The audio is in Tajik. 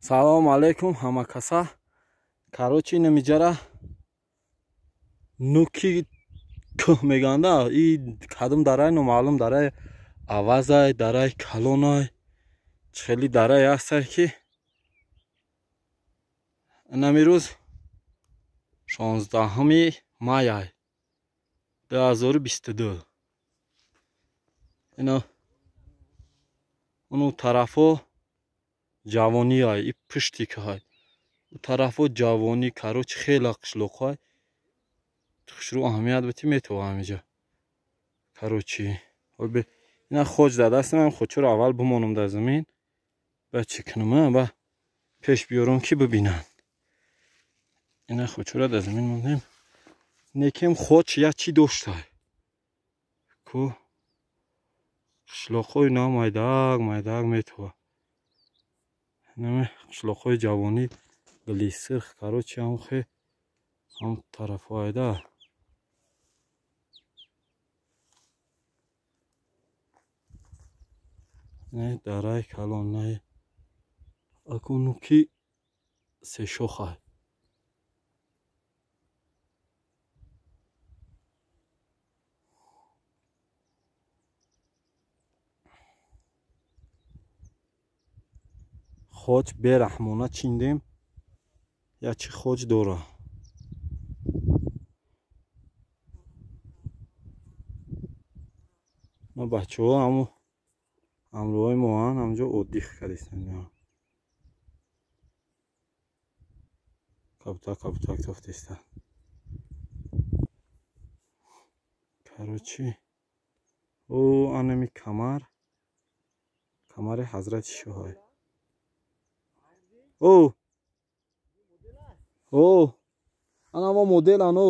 Салом алейкум ҳама каса. Короче, инамиҷара нуки кӯҳ меганда. И кадом дарай номаълум, дарай авазай, дарай калонай, хеле дарай ҳастай ки инами рӯз 16 май 2022. Ина уну тарафо ҷавониай, и пушти кай. У тарафо ҷавонӣ, короче, хела қишлоқай. Хушрӯ аҳамият бити метова ҳамиҷа. Короче, ина хоҷ дадастам, хоҷро аввал бимонам дар замин. Ба чӣ кунам, ба пеш биёрам ки бибинанд. Ина хоҷро дар замин мондем. Некем хоҷ як чӣ доштай. Ку қишлоқҳои на майдаак майдаак метова. Инаме қишлоқҳои ҷавонӣ гили сирх, короче, ҳам хе ҳам тарафҳоайда. Не дарай калон, не акунуки сешохай. Хоҷ бераҳмона чиндем, як чи хоҷ дора. Ма бачаҳо ҳамо ҳамроҳои моанд, ҳамҷо отдих кардистанд. Кабутак кабутак тофтистанд. Короче, о анами камар, камари ҳазрати шоҳай. О, о, ана мо модел ано.